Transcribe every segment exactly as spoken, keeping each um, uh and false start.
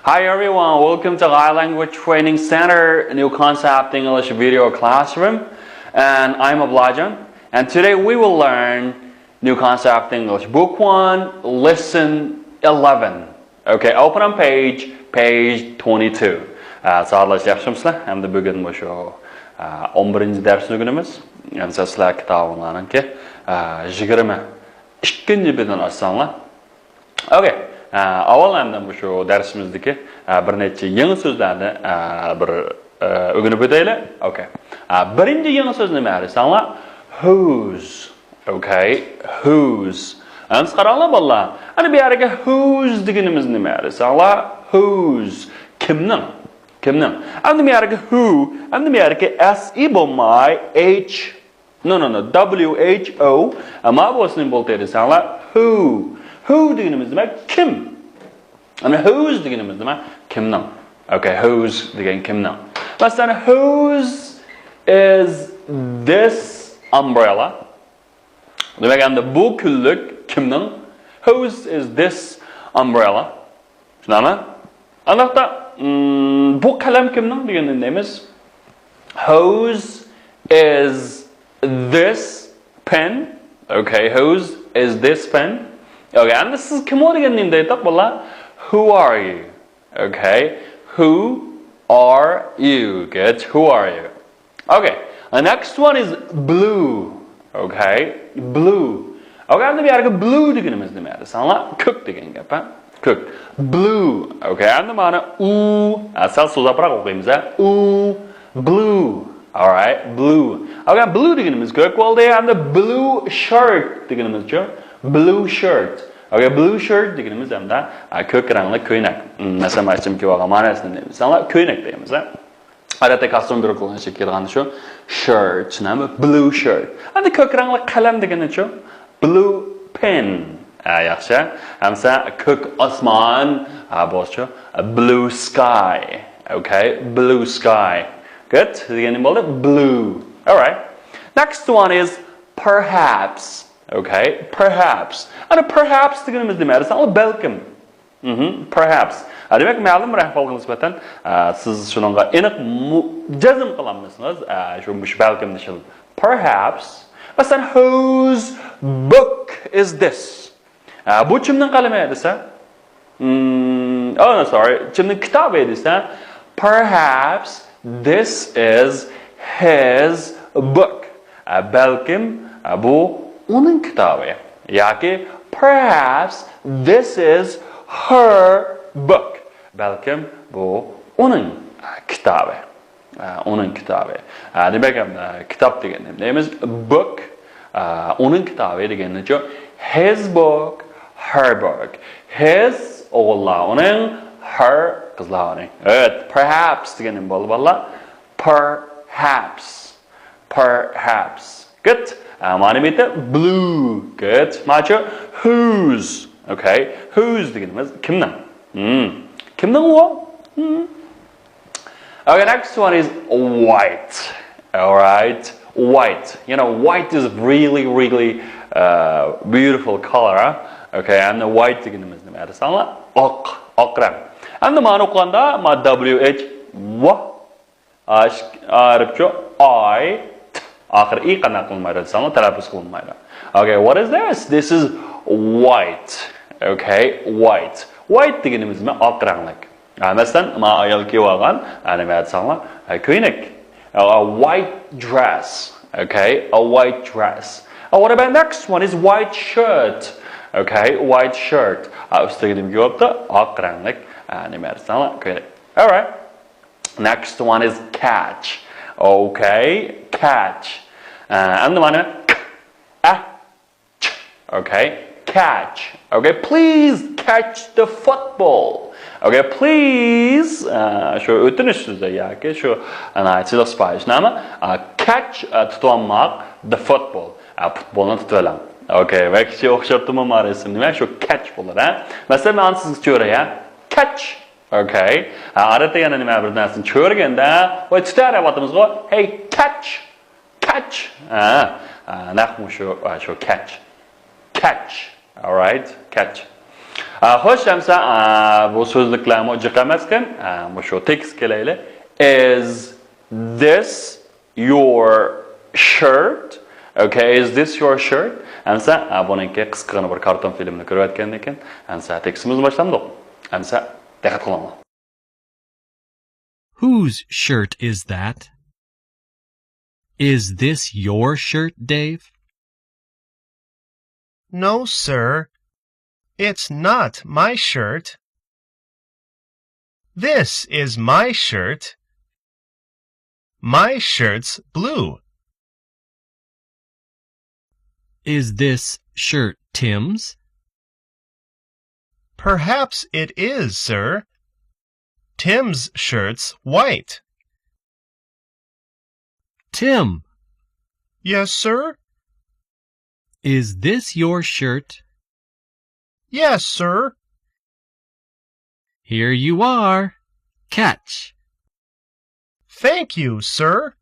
Hi everyone, welcome to High Language Training Center New Concept English Video Classroom. And I'm Ablajan. And today we will learn New Concept English Book one, Lesson eleven. Okay, open on page, page twenty-two. Ә, сағдылар, яхшымысызлар? Әмді бүгін мышы он birinchi дәрісін өңініміз. Әмді сізлер кітабыңларның ке жиырма ikkinchi betinden ашсаңлар. Okay. Ә, авал әмді мышы дәрісіміздегі ә, бір нәтче еңі сөзлерді ә, бір ә, өңініп өтейлі. Okay. Ә, birinchi еңі сөз неме әрі саңлар? Whose. Okay, whose. Әмсі қараңлар, балалар. Әні бу жерге whose дегеніміз неме әрі саңлар? Whose. Кімнің? Кімнің? Әмді бу жерге who, әмді бу жерге S E болмай, H. No, no, no, W H O. Әмі болсын бол десеңлер, who. Who дегеніміз неме? Кім? Әмі whose дегеніміз неме? Кімнің? Okay, whose деген кімнің? Мәселен, whose is this umbrella? Демек, әмді бұл күллік кімнің? Whose is this umbrella? Шынамы? Анақта, м, бұл қалам кімнің дегенде дейміз? Whose is this pen? Okay, whose is this pen? Okay, әмді сіз кім ол дегенде дейміз айтақ, бола? Who are you? Okay, who are you? Good, who are you? Okay, the next one is blue. Okay, blue. Okay, әмді бу жерге blue дегеніміз неме әрі саңлар? Көк деген кеп, ә? Көк. Blue. Okay, әмді мана u. Ә, сәл созапырақ оқимыз, ә? U. Blue. Alright, blue. Okay, blue дегеніміз көк болды, әмді blue shirt дегеніміз чо? Blue shirt. Okay, blue shirt дегеніміз әмді ә, көк рәңлі көйнек. М, мәселен, мәсім киіп алған мағынасын дейміз. Саңлар көйнек дейміз, ә? Адәтте костюм бир кылган чек кирган шу shirt, нәме? Blue shirt. Әмді көк рәңлі қалам дегені шу? Blue pen. Ә, яхшы. Әмсә көк асман, ә, болшы. Blue sky. Okay, blue sky. Good. Дегенім болды. Blue. Alright. Next one is perhaps. Okay, perhaps. Әні perhaps дегеніміз неме әрі саңлар? Ол бәлкім. Мгм, perhaps. Ә, демек, мәлім бір әхвалға нисбәтән, ә, сіз шуныңға aniq mu-, jazm қыламысыңыз, ә, шу, муш бәлкім дешіл. Perhaps. Мәселен, whose book is this? Ә, бұл кімнің қаламы десе? М, oh, no, sorry. Кімнің кітабы десе? Perhaps this is his book. Ә, бәлкім, ә, бұл оның кітабы. Яки, perhaps this is her book. Бәлкім, бұл оның, ә, кітабы. Ә, оның кітабы. Ә, демек, ә, кітап деген не дейміз? Book, ә, оның кітабы деген не? His book, her book. His, оғылла оның, her, қызла оның. Evet, perhaps деген не болды, балалар? Perhaps. Perhaps. Good. Ә, мана беті blue. Good. Мачы whose. Okay. Whose дегеніміз кімнің? М. Кімнің ол? М. Okay, next one is white. Alright. White. You know, white is really, really uh, beautiful color. Huh? Okay, and white дегеніміз неме? Әрі саңла? Ақ. Ақ рәң. Әмді мана оқығанда, ма W H, what? Аш-, әріпчі I, t, ақыр и қана қылынмайды, саны тәләппүз қылынмайды. Okay, what is this? This is white. Okay, white. White дегеніміз ме? Ақ рәңлік. Ә, мәселен, ма аял киіп алған, әне мәді саңла, ә, көйнек. A, a white dress. Okay, a white dress. Uh, what about next one is white shirt. Okay, white shirt. Ә, үстігі неме киіп алыпты? Ақ рәңлік. Ә, неме саңла, көйнек. Alright. Next one is catch. Okay, catch. Ә, әмді мана к, ә, ч. Okay, catch. Okay, please catch the football. Okay, please. Ә, шу өтініш сөзі, яки шу, ана, сыйлық сыпайы. Шынамы? Ә, catch, ә, тутып алмақ, the football. Ә, футболны тутып алам. Okay, бәк кіші оқшыртымы бар есім, неме? Шу catch болар, ә? Мәселен, мен сізге чөре, ә? Catch. Okay. Ә, арада яна неме, бір нәрсені чөргенде, ой, тутар деп атамыз ғой. Hey, catch. Catch. Ә, ә, нәқ шу, ә, шу catch. Catch. Alright, catch. ھە، خوش، ئەمسە، ئە، بۇ سۆزلۈكلەرمۇ جىق ئەمەسكەن. ئە، مۇشۇ تېكىست كېلەيلى. Is this your shirt? Okay, is this your shirt? ئەمسە، ئە، بۇنىڭكى قىسقىغىنە بىر كارتون فىلىمنى كۆرۈۋەتكەندىن كېيىن، ئەمسە تېكىستىمىزنى باشلامدۇق. ئەمسە دىققەت قىلىڭلار. Whose shirt is that? Is this your shirt, Dave? No, sir. It's not my shirt. This is my shirt. My shirt's blue. Is this shirt Tim's? Perhaps it is, sir. Tim's shirt's white. Tim. Yes, sir. Is this your shirt? Yes, sir. Here you are. Catch. Thank you, sir.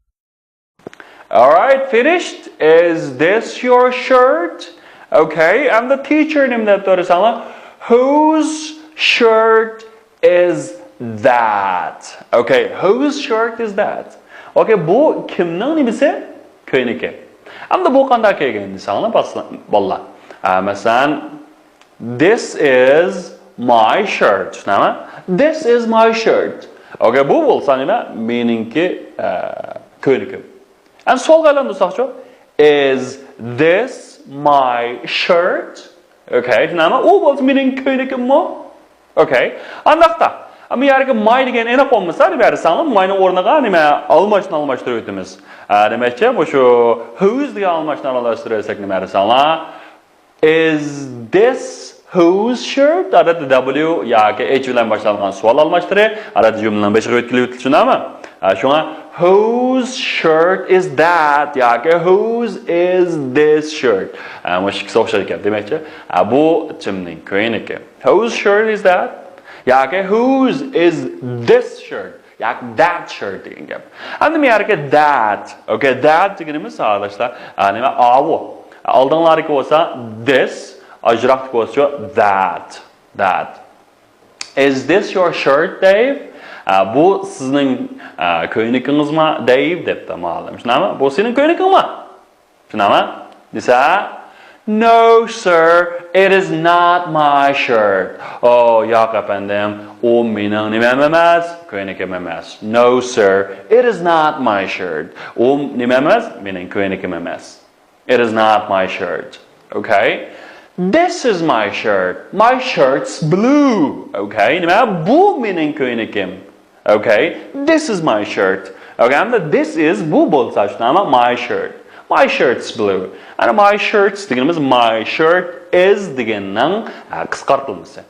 All right, finished. Is this your shirt? Okay, and the teacher نېمە دەپتۇ دېسەڭلار؟ Whose shirt is that? Okay, whose shirt is that? Okay, بۇ كىمنىڭ نېمىسى؟ كۆينىكى. ئەمدى بۇ قانداق كەلگەن دېسەڭلار، بالىلار. ئە، مەسىلەن، This is my shirt. نېمە؟ This is my shirt. Okay, بۇ بولسا نېمە؟ مېنىڭكى، ئە، كۆينىكىم. ئەمدى سوئالغا ئايلاندۇرساقچۇ؟ Is this my shirt? Okay, نېمە؟ ئۇ بولسا مېنىڭ كۆينىكىممۇ؟ Okay. ئانداقتا، ئەمما يەرگە my دېگەن ئېنىق بولمىسا، نېمە دېسەڭلار، my نىڭ ئورنىغا نېمە؟ ئالماشنى ئالماشتۇرۇپ ئۆتىمىز. ئە، دېمەكچى، مۇشۇ whose دېگەن ئالماشنى ئالماشتۇرۇپ ئۆتسەك، نېمە دېسەڭلار؟ Is this whose shirt? ئادەتتە W ياكى H بىلەن باشلانغان سوئال ئالماشتۇرى، ئادەتتە جۈملىنىڭ بېشىغا يۆتكىلىۋېتىلىدۇ، شۇنداقمۇ؟ ھە، شۇڭا، whose shirt is that ياكى whose is this shirt؟ ھە، مۇشۇ ئىككىسى ئوخشاش ئىكەن، دېمەكچى، ھە، بۇ كىمنىڭ كۆينىكى؟ Whose shirt is that ياكى whose is this shirt؟ ياكى that shirt دېگەن گەپ. ئەمدى بۇ يەردىكى that، okay، that دېگىنىمىز ساۋاقداشلار، ئا، نېمە، ئاۋۇ. ئالدىڭلاردىكى بولسا this، ئاجراقتىكى بولسا that، that. Is this your shirt, Dave? ئا، بۇ سىزنىڭ، ئا، كۆينىكىڭىزما، دېيىپ دەپتۇ مۇئەللىم. شۇنداقمۇ؟ بۇ سېنىڭ كۆينىكىڭما؟ شۇنداقمۇ؟ دېسە، No, sir, it is not my shirt. ئو، ياق، ئەپەندىم، ئۇ مېنىڭ نېمەم ئەمەس، كۆينىكىم ئەمەس. No, sir, it is not my shirt. ئۇ نېمە ئەمەس؟ مېنىڭ كۆينىكىم ئەمەس. It is not my shirt. Okay? This is my shirt. My shirt's blue. Okay? نېمە؟ بۇ مېنىڭ كۆينىكىم. Okay, this is my shirt. Okay, ئەمدى this is بۇ بولسا شۇنداقمۇ؟ My shirt. My shirt's blue. ئەنە my shirts دېگىنىمىز my shirt is دېگەننىڭ، ئە، قىسقارتىلمىسى.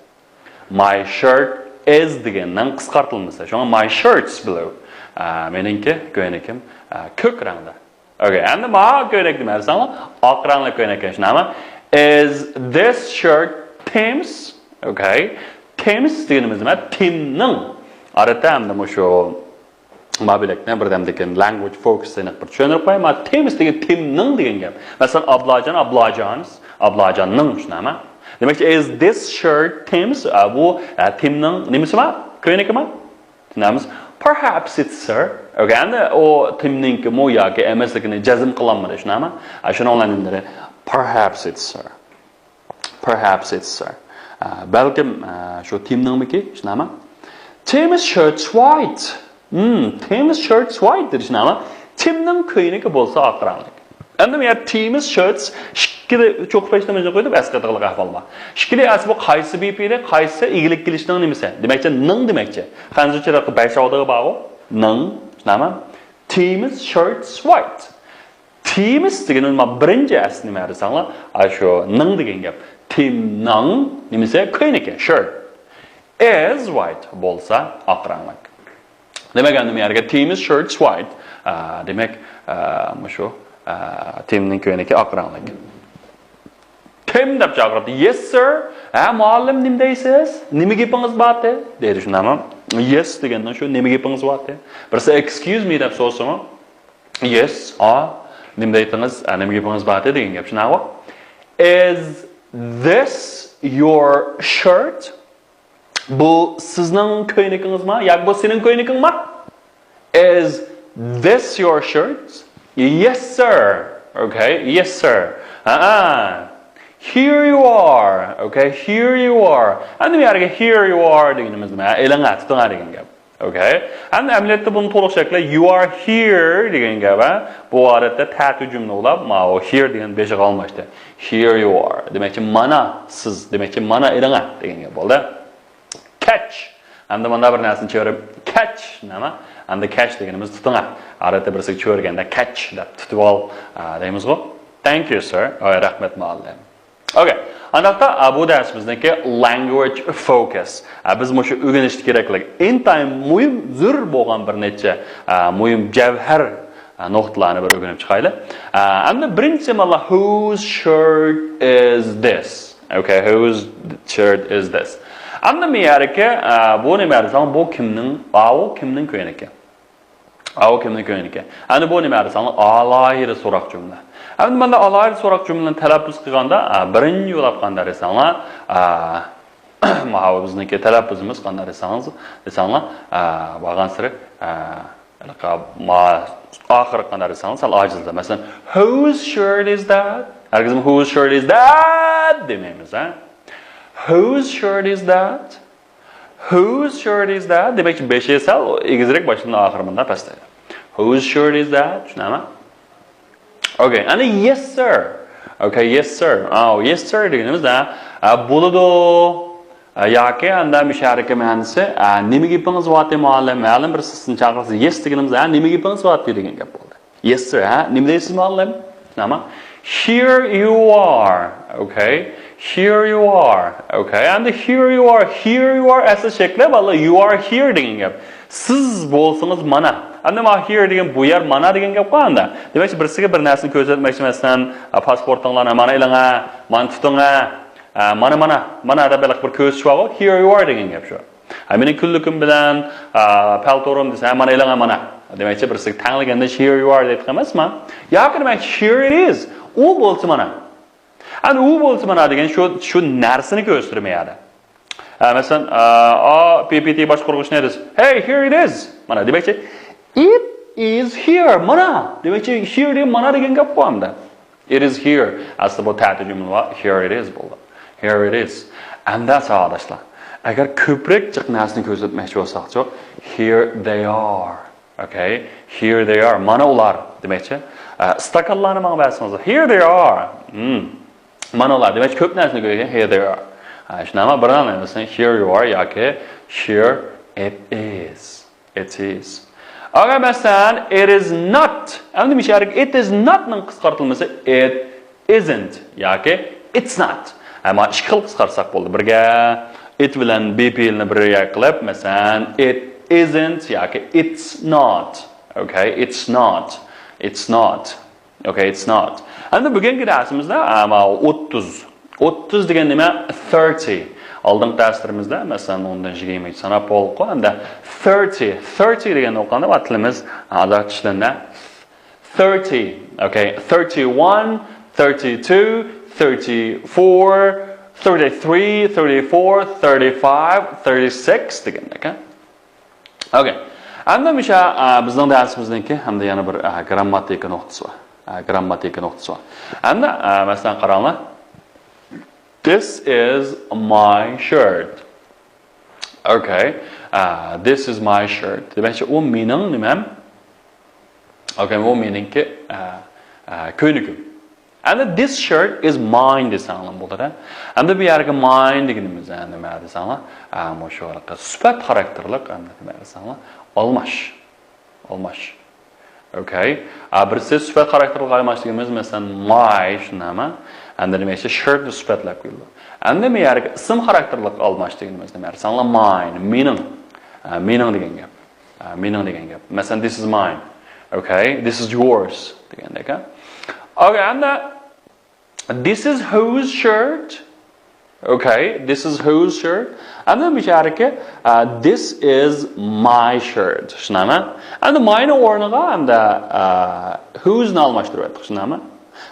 My shirt is دېگەننىڭ قىسقارتىلمىسى. شۇڭا my shirt's blue. ئە، مېنىڭكى كۆينىكىم، ئە، كۆك رەڭدە. Okay، ئەمدى ماڭا كۆينەك نېمە دېسەڭلار، ئاق رەڭلىك كۆينەك شۇنداقمۇ؟ Is this shirt Tim's? Okay. Tim's دېگىنىمىز نېمە؟ تىمنىڭ. ئادەتتە ئەمدى مۇشۇ ما بۆلەكنى بىردەمدىن كېيىن language focus دېگەن بىر چۈشەندۈرۈپ قوياي. ما Tim's دېگەن تىمنىڭ دېگەن گەپ. مەسىلەن، ئابلاجان، ئابلاجانس، ئابلاجاننىڭ شۇنداقمۇ؟ دېمەكچى، is this shirt Tim's؟ ئە، بۇ، ئە، تىمنىڭ نېمىسىما؟ كۆينىكىما؟ چۈشىنەمىز. Perhaps it's, sir. Okay، ئەمدى ئۇ تىمنىڭكىمۇ ياكى ئەمەسلىكىنى جەزم قىلالمىدى، شۇنداقمۇ؟ ئە، شۇنىڭ بىلەن نېمىدېدى؟ Perhaps it's, sir. Perhaps it's, sir. ئە، بەلكىم، ئە، شۇ تىمنىڭمىكى، شۇنداقمۇ؟ Tim's shirt's white. Hmm, Tim's shirt's white دېدى، شۇنداقمۇ؟ تىمنىڭ كۆينىكى بولسا ئاق رەڭلىك. ئەمدى بۇ يەردە Tim's shirts ئىككىلى چوقۇپ پەشتىمىزنى قويدۇق، ئەسقاتىدىغان ئەھۋال بار. ئىككىلى ئەسلى بۇ قايسى بىپېئىلى، قايسى ئىگىلىك كېلىشنىڭ نېمىسى؟ دېمەكچى، نىڭ دېمەكچى. خەنزۇچە بەش ئاۋدىغا بارغۇ. نىڭ، شۇنداقمۇ؟ Tim's shirt's white. Tim's دېگىنى ما بىرىنچى ئەسلى نېمە دېسەڭلار، ئاشۇ نىڭ دېگەن گەپ. تىمنىڭ نېمىسى؟ كۆينىكى، shirt. Is white بولسا ئاق رەڭلىك. دېمەك، ئەمدى بۇ يەرگە Tim's shirt's white. ئە، دېمەك، ئە، مۇشۇ، ئە، تىمنىڭ كۆينىكى ئاق رەڭلىك. تىم دەپ چاقىرىپتۇ. Yes, sir. ھە، مۇئەللىم، نېمە دەيسىز؟ نېمە گېپىڭىز بارتى؟ دەيدۇ، شۇنداقمۇ؟ Yes دېگەندىن شۇ نېمە گېپىڭىز بارتى؟ بىرسى excuse me دەپ سورىسىمۇ؟ Yes, ئا، نېمە دەيتتىڭىز؟ ئە، نېمە گېپىڭىز بارتى دېگەن گەپ، شۇنداقمۇ؟ Is this your shirt? بۇ سىزنىڭ كۆينىكىڭىزما ياكى بۇ سېنىڭ كۆينىكىڭما? Is this your shirt? Yes, sir. Okay, yes, sir. ھەئە. Here you are. Okay, here you are. ئەمدى بۇ يەرگە here you are دېگىنىمىز نېمە؟ ئېلىڭە، تۇتۇڭە دېگەن گەپ. Okay. ئەمدى ئەمەلىيەتتە بۇنى تولۇق شەكلى you are here دېگەن گەپ، ھە؟ بۇ ھالەتتە تەتۈر جۈملە بولۇپ، ماۋۇ here دېگەن بېشىغا ئالماشتى. Here you are. دېمەكچى، مانا سىز، دېمەكچى، مانا ئېلىڭە دېگەن گەپ بولدى. Catch. ئەمدى مۇندا بىر نەرسىنى چۆرۈپ، catch نېمە؟ ئەمدى catch دېگىنىمىز تۇتۇڭە. ئادەتتە بىرسىگە چۆرگەندە catch دەپ تۇتۇۋال، ئا، دەيمىزغۇ. Thank you, sir. ئاي، رەھمەت، مۇئەللىم. Okay. ئانداقتا، ئا، بۇ دەرسىمىزنىڭكى language focus. ئا، بىز مۇشۇ ئۆگىنىشتە كېرەكلىك ئىنتايىن مۇھىم، زۆرۈر بولغان بىر نەچچە، ئا، مۇھىم جەۋھەر، ئا، نۇقتىلارنى بىر ئۆگىنىپ چىقايلى. ئا، ئەمدى بىرىنچى مانا whose shirt is this? Okay, whose shirt is this? ئەمدى مۇ يەردىكى، ئا، بۇ نېمە دېسەڭ، بۇ كىمنىڭ، ئاۋۇ كىمنىڭ كۆينىكى؟ ئاۋۇ كىمنىڭ كۆينىكى؟ ئەمدى بۇ نېمە دېسەڭ، ئالاھىدە سوراق جۈملە. ئەمدى مانا ئالاھىدە سوراق جۈملىنى تەلەپپۇز قىلغاندا، ئا، بىرىنچى يولاپ قانداق دېسەڭلار، ئا، ماۋۇ بىزنىڭكى تەلەپپۇزىمىز قانداق دېسەڭىز، دېسەڭلار، ئا، بارغانسېرى، ئا، ھېلىقى ما-، ئاخىرى قانداق دېسەڭلار، سەل ئاجىزلا. مەسىلەن، whose shirt is that? ھەرگىزمۇ whose shirt is that دېمەيمىز، ھە؟ Whose shirt is that? Whose shirt is that? دېمەكچى، بېشى سەل ئېگىزرەك، باشتىن ئاخىرى مۇنداق پەستەيدۇ. Whose shirt is that? چۈشىنەمەن. Okay, ئەنە yes, sir. Okay, yes, sir. ئاۋۇ yes, sir دېگىنىمىز، ھە، ئە، بولىدۇ. ئە، ياكى ئەندە مۇشۇ يەردىكى مەنىسى، ئە، نېمە گېپىڭىز بارتى، مۇئەللىم؟ مۇئەللىم بىرسى سىزنى چاقىرسا، yes دېگىنىمىز، ھە، نېمە گېپىڭىز بارتى دېگەن گەپ بولدى. Yes, sir. ھە، نېمە دەيسىز، مۇئەللىم؟ نېمە؟ Here you are. Okay. Here you are. Okay. ئەمدى here you are. Here you are ئەسلى شەكلى، بالىلار، you are here دېگەن گەپ. سىز بولسىڭىز مانا. ئەمدى ما here دېگەن بۇ يەر مانا دېگەن گەپقۇ ئەمدى. دېمەكچى، بىرسىگە بىر نەرسىنى كۆرسەتمەكچى، مەسىلەن، پاسپورتۇڭلارنى مانا ئېلىڭە، مانا تۇتۇڭە، مانا، مانا، مانا دەپ بىر كۆرسىتىش بارغۇ، here you are دېگەن گەپ شۇ. ھە، مېنىڭ كۈنلۈكۈم بىلەن، ئا، پەلتورۇم دېسە، ھە، مانا ئېلىڭە مانا. دېمەكچى، بىرسىگە تەڭلىگەندە here you are دەيدىغان ئەمەسما؟ ياكى دېمەكچى، here it is. ئۇ بولسا مانا. ئەمدى ئۇ بولسا مانا دېگەن شۇ، شۇ نەرسىنى كۆرسىتىدۇ مەيەردە. ھە، مەسىلەن، ئا، ئا، P P T باشقۇرغۇچىنى دېسە، hey, here it is. مانا دېمەكچى، it is here. مانا. دېمەكچى، here دېگەن مانا دېگەن گەپ بۇ ئەمدى. It is here. ئەسلى بۇ تەتۈر جۈملە بار. Here it is بولدى. Here it is. ئەمدى ساۋاقداشلار، ئەگەر كۆپرەك جىق نەرسىنى كۆرسەتمەكچى بولساقچۇ، here they are. Okay. Here they are. مانا ئۇلار دېمەكچى. ئە، ئىستاكانلارنى ماڭا بەرسىڭىز. Here they are. Hmm. مانا ئۇلار دېمەكچى، كۆپ نەرسىنى كۆرگەن. Here they are. ئە، شۇنداقمۇ بىر نېمىسىنى here you are ياكى here it is. It is. ئەگەر مەسىلەن، it is not. ئەمدى مۇشۇ يەردىكى it is not نىڭ قىسقارتىلمىسى it isn't ياكى it's not. ئەمما ئىككى خىل قىسقارتساق بولدى. بىرگە it بىلەن B P L نى بىر يەر قىلىپ، مەسىلەن، it isn't ياكى it's not. Okay, it's not. It's not. Okay, it's not. ئەمدى بۈگۈنكى دەرسىمىزدە، ئەمما ئوتتۇز. ئوتتۇز دېگەن نېمە؟ Thirty. ئالدىنقى دەرسلىرىمىزدە، مەسىلەن، ئوندىن يىگىرمىگىچە ساناپ بولدۇق. ئەمدى thirty، thirty دېگەننى ئوقۇغاندا، تىلىمىز ئازراق ئىشلەندى. Thirty. Okay, thirty-one, thirty-two, thirty-four, thirty-three, thirty-four, thirty-five, thirty-six دېگەندەك، ھە؟ Okay. ئەمدى مۇشۇ، ئە، بىزنىڭ دەرسىمىزنىڭكى ھەمدە يەنە بىر، ئە، گرامماتىكا نۇقتىسى بار. ئە، گرامماتىكا نۇقتىسى بار. ئەمدى، ئە، مەسىلەن، قاراڭلار. This is my shirt. Okay. ئە، this is my shirt. دېمەكچى، ئۇ مېنىڭ نېمەم؟ Okay، ئۇ مېنىڭكى، ئە، ئە، كۆينىكىم. ئەمدى this shirt is mine دېسەڭلار بولىدۇ. ئەمدى بۇ يەرگە mine دېگىنىمىز، ئە، نېمە دېسەڭلار؟ ئە، مۇشۇ ھېلىقى سۈپەت خاراكتېرلىك، ئەمدى نېمە دېسەڭلار؟ ئالماش. ئالماش. Okay. ئە، بىرسى سۈپەت خاراكتېرلىك ئالماش دېگىنىمىز، مەسىلەن، my، شۇنداقمۇ؟ ئەمدى نېمە دېسە، shirt نى سۈپەتلەپ قويىدۇ. ئەمدى بۇ يەرگە ئىسىم خاراكتېرلىك ئالماش دېگىنىمىز نېمە دېسەڭلار؟ Mine، مېنىڭ. ئە، مېنىڭ دېگەن گەپ. ئە، مېنىڭ دېگەن گەپ. مەسىلەن، this is mine. Okay. This is yours دېگەندەك، ھە؟ Okay، ئەمدى this is whose shirt? Okay, this is whose shirt? ئەمدى مۇشۇ يەردىكى، ئە، this is my shirt. شۇنداقمۇ؟ ئەمدى my نىڭ ئورنىغا ئەمدى، ئە، whose نى ئالماشتۇرۇۋەتتۇق. شۇنداقمۇ؟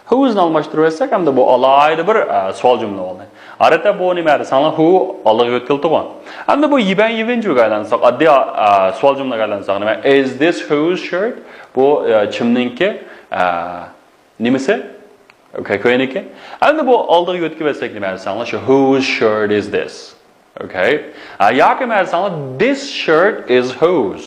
Whose نى ئالماشتۇرۇۋەتسەك، ئەمدى بۇ ئالاھىدە بىر، ئە، سوئال جۈملە بولدى. ئادەتتە بۇ نېمە دېسەڭلار، who ئالدىغا يۆتكىلىدىغان. ئەمدى بۇ يىبەن يىۋېنجۈگە ئايلانساق، ئاددىي ئا، سوئال جۈملىگە ئايلانساق نېمە؟ Is this who's shirt؟ بۇ ئە، كىمنىڭكى ئە، نېمىسى؟ Okay، كۆينىكى. ئەمدى بۇ ئالدىغا يۆتكىۋەتسەك نېمە دېسەڭلار، شۇ whose shirt is this؟ Okay. ئە، ياكى نېمە دېسەڭلار، this shirt is whose؟